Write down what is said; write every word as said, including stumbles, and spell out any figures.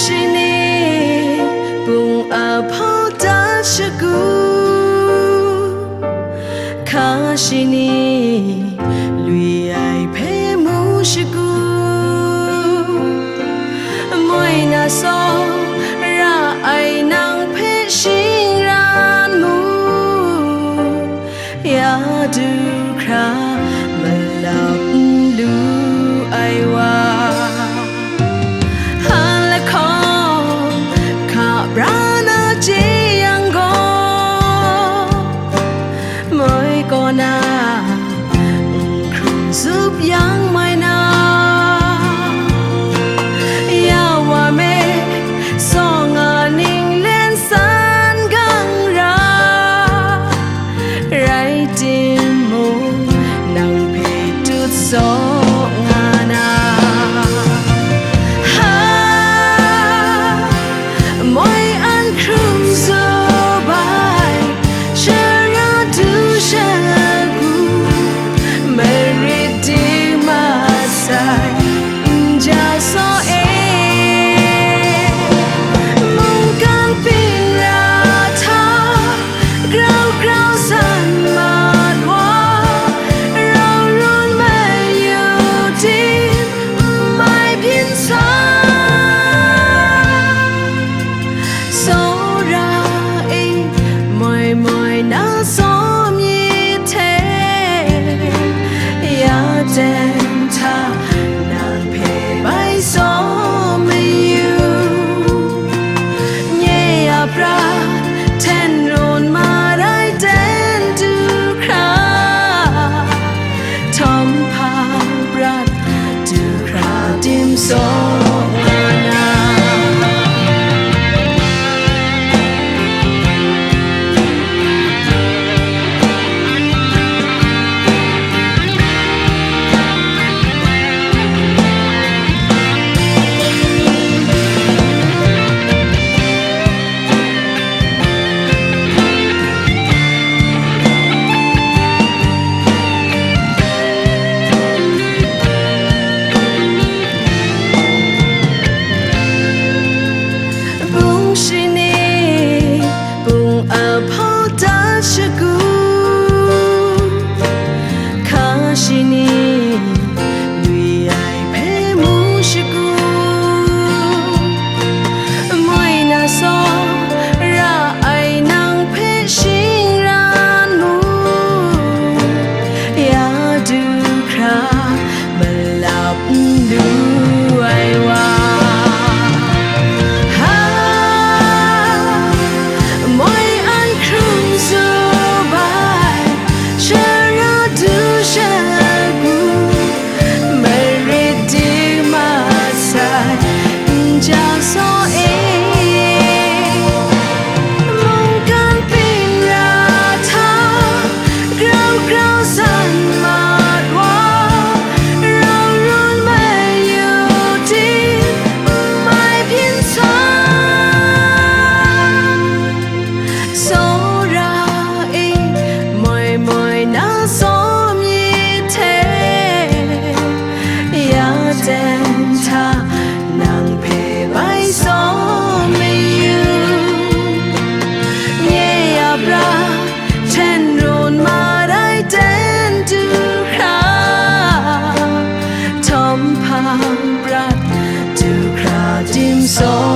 Shani, pung a hpau dat shagu, hka shani, lui ai hpe mu shagu, moi na tsawra ai nang hpe shingran mu. Ya du hkra malap n lu ai wa, hpa lahkawng hka bra na chye yang gaw, moi kaw na n hkrum zup yang mai na, ya wa me, saw nga ning len san gang ra, rai timung, nang hpe tut saw nga na, ha, moi an hkrum zup ai, shara du shagu, marit ding masai, n ja saw e, mungkan byin ra hta, grau grau san mat wa, rau run mayu tim, n mai byin sa, tsawra e, moi moi na tsawm yi hte, ya ten hta, nang hpe bai tsawm mayu, nye a pra hten run mat ai ten du hkra, htawm hpang prat du hkra dim saw nga na. Bung shani, bung a hpau dat shagu, hka shani, lui ai hpe mu shagu, moi na tsawra ai nang hpe shingran mu, ya du hkra malap n lu ai wa, ha, moi an hkrum zup ai, shara du shagu, marit ding masai, n ja saw e, mungkan byin ra hta, grau grau san mat wa, rau run mayu tim, n mai byin sa, tsawra e, moi moi na tsawm yi hte, ya ten hta, nang hpe bai tsawm mayu, nye a pra hten run mat ai ten du hkra, htawm hpang prat du hkra dim saw